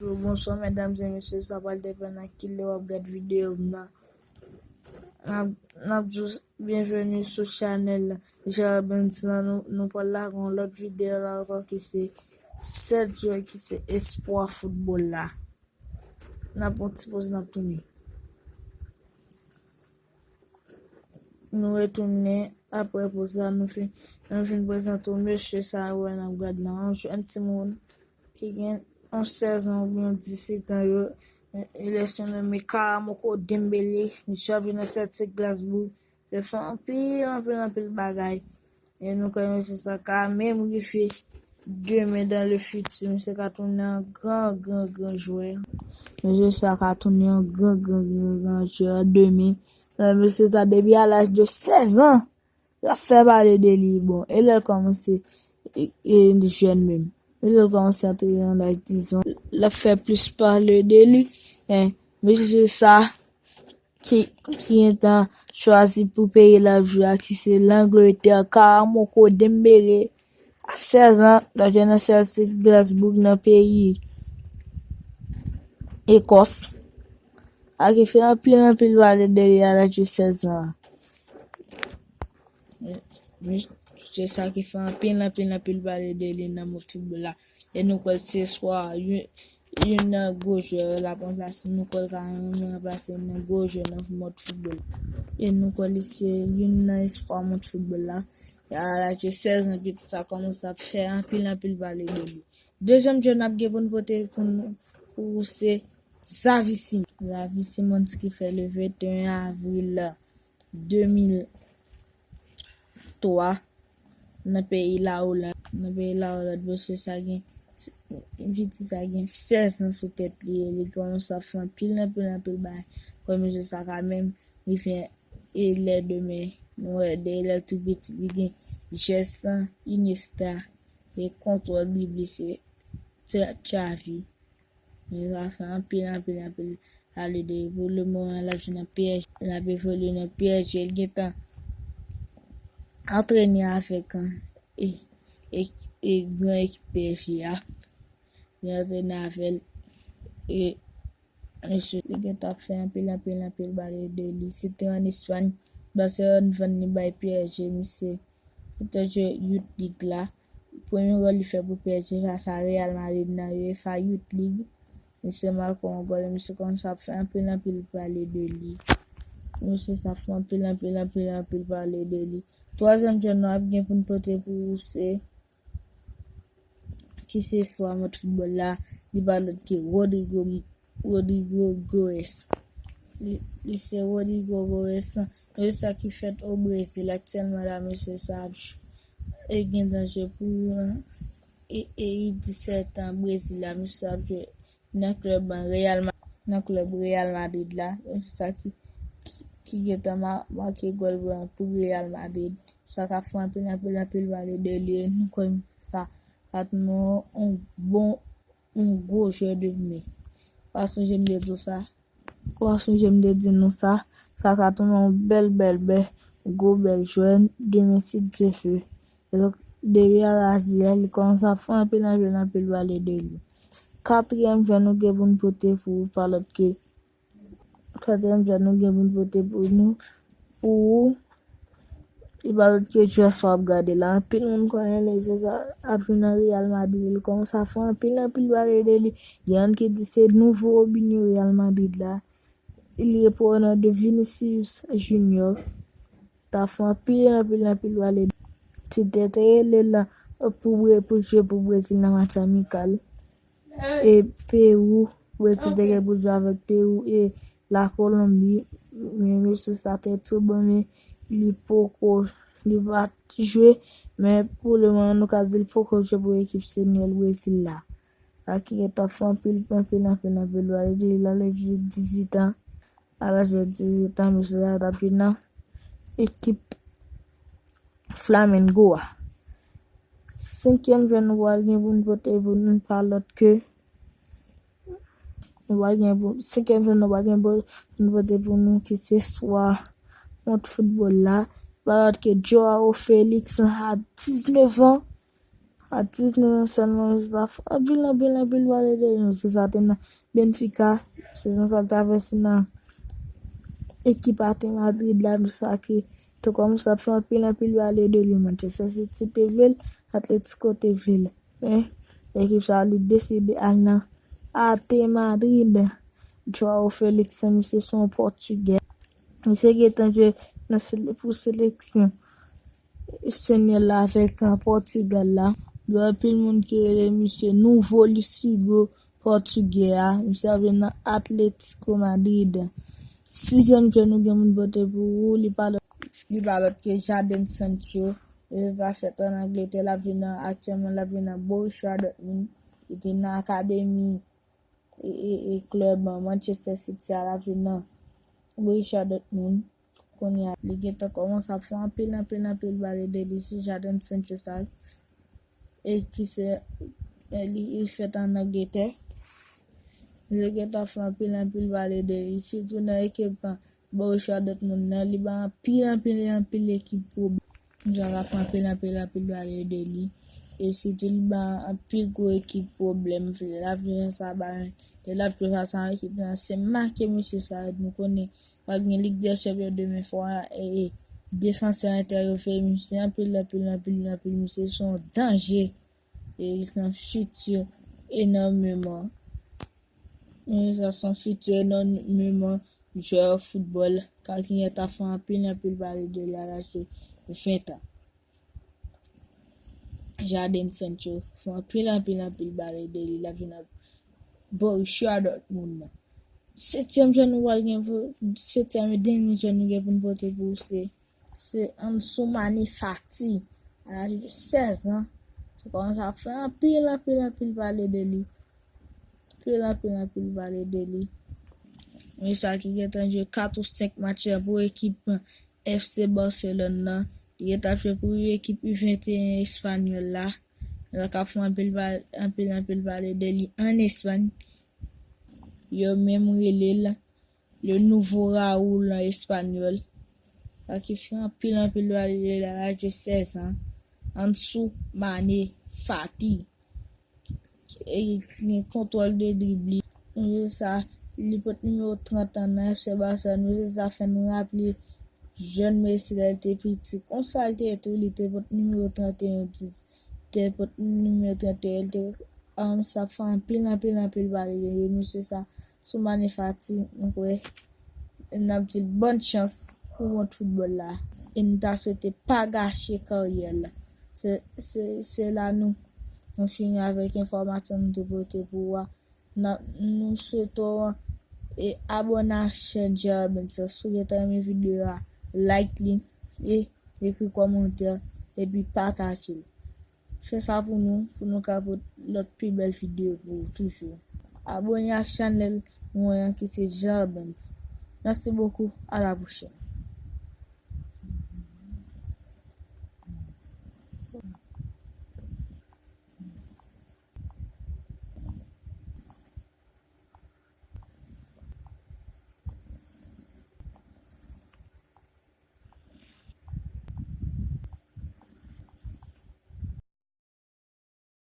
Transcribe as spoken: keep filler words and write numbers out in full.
Bonjou, bonswa, medam e mesye, sa pral depann ak ki lè w ap gad videyo m nan. N ap, n ap di w byenveni sou chanèl Gérard Benz lan. Nou, nou pral lage yon lòt videyo la ankò ki se sèt jwè ki se espwa foutbòl la. N ap pran ti poz, n ap tounen. Nou retounen apre poz la, nou fin, nou fin prezante w mesye sa yo n ap gad la. Yon jèn timoun ki gen yon sèz an oubyen disèt an yo, li se nonmen Karamoko Dembélé, misye ap jwe nan Celtic Glasgow. Li fè anpil, anpil, anpil bagay. E nou kwè mesye sa ka menm rive demen, dans le futur, misye ka tounen yon gran, gran, gran jwè. Mesye sa ka tounen yon gran, gran, gran, gran jwè demen. Mesye sa, depi a laj de sèz an, l ap fè pale de li. Bon, e lè l kòmanse, e, e, jèn menm. E lè l kòmanse antre nan laj dizon, l ap fè plis pale de li. Mesye sa, ki, ki gentan chwazi pou peyi l ap jwe a, ki se Langletè, Karamoko Dembélé, a sèz an, l ap jwe nan Celtic Glasgow nan peyi Ekòs. A ki fè anpil, anpil pale de li a laj de sèz an. Mesye sa ki fè anpil, anpil, anpil pale de li nan mond foutbòl la. E nou kwè se swa youn, youn nan gwo jwè l ap ranplase, nou kwè l ka menm ranplase youn nan gwo jwè nan mond foutbòl. E nou kwè li se youn nan espwa mond foutbòl la. E a laj de sèz an, piti sa kòmanse ap fè anpil, anpil pale de li. Dezyèm jwè n ap gen pou n pote pou nou, pou ou se Xavi Simons. Xavi Simons ki fè le venteyen avril de mil twa nan peyi Laoland. Nan peyi Laoland, mesye sa gen, piti sa gen sèz an sou tèt li, e li kòmanse ap fè anpil, anpil, anpil bagay. Kwè mesye sa ka menm rive e lè demen, nou wè, depi lè l tou piti, li gen jès Iniesta, e kontwòl dribble se Xavi. Li ka fè anpil, anpil, anpil pale de li. Pou le moman, l ap jwe nan P S G, l ap evolye nan P S G, li gentan antrene avèk, e, e, e gran ekip P S G a. Li antrene avè l, e, mesye, li gentan ap fè anpil, anpil, anpil pale de li. Se te ann Espay, Barcelone vann li bay P S G, misye gentan jwe Youth League la. Premye gòl li fè pou P S G fas a Real Madrid nan UEFA Youth League. Misye make yon gòl, misye kòmanse ap fè anpil, anpil pale de li. Mesye sa fè anpil, anpil, anpil, anpil pale de li. Twazyèm jwè n ap gen pou n pote pou ou se, ki se espwa mond foutbòl la, li pa lòt ke Rodrigo, Rodrigo Goes. Li, li se Rodrigo Goes, mesye sa ki fèt o Brezil aktyèlman la, mesye sa ap jwe, e gentan jwe pou, e, e U disèt an Brezil la, mesye sa ap jwe nan klèb Real Ma-, nan klèb Real Madrid la, mesye sa ki, ki, ki gentan ma-, make gòl pou Real Madrid. Sa ka fè anpil, anpil, anpil pale de li, e nou kwè sa ka tounen yon bon, yon gwo jwè demen. Pa sonje m te di w sa. Ou pa sonje m te di nou sa, sa ka tounen yon bèl, bèl, bèl, gwo bèl jwè demen si Dye vle. E donk, depi a laj li a, li kòmanse ap fè anpil, anpil, anpil pale de li. Katriyèm jwè nou gen pou n pote pou ou, pa lòt ke, katriyèm jwè nou gen pou n pote pou nou, pou ou, li pa lòt ke jwè sa w ap gade la. Anpil moun konnen li, se sa, ap jwe nan Real Madrid. Li kòmanse ap fè anpil, anpil pale de li. Gen youn ki di se nouvo Robinho Real Madrid la. Li repran non de Vinicius Junior. T ap fè anpil, anpil, anpil pale. Ti tè te rele l pou, pou jwe pou Brezil nan match amikal. E Pewou, Brezil te gen pou jwe avèk Pewou e Lakolonbi. Men mesye sa te tou bon, men li poko, li pa t jwe. Men pou le moman, nou ka di l poko jwe pou ekip senyòl Brezil la. Sa ki gentan fè anpil, anpil, anpil, anpil pale de li, l ale jwe dizuit an. A laj de dizuit an, mesye sa t ap jwe nan ekip Flamengo a. Senkyèm jwè nou pral gen pou n pote pou nou pa lòt ke, nou pral gen pou, senkyèm jwè nou pral gen pou n pote pou nou ki se espwa mond foutbòl la, pa lòt ke Joao Felix a diznèf an. Atis nou menm sèlman, Joseph, anpil, anpil, anpil pale de nou. Se sa te nan Benfica, sezon sa l travèse nan ekip Ate Madrid la, sa ki te kòmanse ap fè anpil, anpil pale de li. Manchester City te vle l, Atletico te vle l. Men, ekip sa li deside al nan Ate Madrid. Joao Felix, misye se yon Pòtigè. Misye gentan jwe nan sele-, pou seleksyon Espanyòl la avèk, uh, Pòtigal la. Gen anpil moun ki rele misye Nouvo Luis Figo Pòtigè a. Misye ap jwe nan Atletico Madrid. Sizyèm jwè nou gen moun pote pou ou, li pa lòt, li pa lòt ke Jadon Sancho. Li sa fèt an Angletè, l ap jwe nan, aktyèlman, l ap jwe nan Borussia Dortmund. Li te nan akademi e, e, e klèb Manchester City a, l ap jwe nan Borussia Dortmund. Kounye a, li gentan kòmanse ap fè anpil, anpil, anpil pale de li, se Jadon Sancho sa. E ki se, e li, li fèt an Angletè. Li gentan fè anpil, anpil pale de li, sitou nan ekip Borussia Dortmund nan, li ba anpil, anpil, anpil ekip pwoblèm. Jan l ap fè anpil, anpil, anpil pale de li. E sitou li ba anpil gwo ekip pwoblèm. Lè l ap jwe fas a Bayern, lè l ap jwe fas a ekip nan, se make mesye sa yo, nou konnen pa gen Lig dè Chanpyon demen, fò e, e defansè entè yo fè misye anpil, anpil, anpil, anpil. Misye se yon danje. E li se yon fiti enòmeman. E sa se yon fiti enòmeman jwè foutbòl. Ka gentan fè anpil, anpil pale de li a laj de ven tan. Jadon Sancho fè anpil, anpil, anpil pale de li. L ap jwe nan Borussia Dortmund nan. Setyèm jwè nou pral gen pou, setyèm e dènye jwè nou gen pou n pote pou ou se, se Ansu Mane Fati. A laj de sèz an, se kòmanse ap fè anpil, anpil, anpil pale de li. Anpil, anpil, anpil pale de li. Men sa ki gentan jwe kat ou senk match pou ekip F C Barcelone nan. Li gentan jwe pou ekip U venteyen espanyòl la. Yo ka fè anpil pa-, anpil, anpil pale de li an Espay. Yo menm rele l le nouveau Raúl an espanyòl. Sa ki fè anpil, anpil pale de li a laj de sèz an. Ansu Mane Fati. E li gen kontwòl de drib li. Mesye sa, li pot nimewo trant an nan F C Barcelone. Mesye sa fè nou raple jèn Messi lè l te piti. Konsa l te ye tou, li te pot nimewo trant e en, di, te pot nimewo trant e en, li te, um, sa fè anpil, anpil, anpil pale de li. Mesye sa, Ansu Mane Fati, nou kwè, n ap di l bòn chans pou mond foutbòl la. E n ta swete pa gache karyè l. Se, se, se la nou, nou fini avèk enfòmasyon nou te pote pou ou a. N ap, nou swete w, e, abòne a chèn J R Bens. Si w gentan renmen videyo a, like li, e ekri kòmantè, epi pataje l. Fè sa pou nou, pou nou ka pote lòt pi bèl videyo pou ou toujou. Abòne ak chanèl mwen an ki se J R Bens. Merci beaucoup, à la prochaine.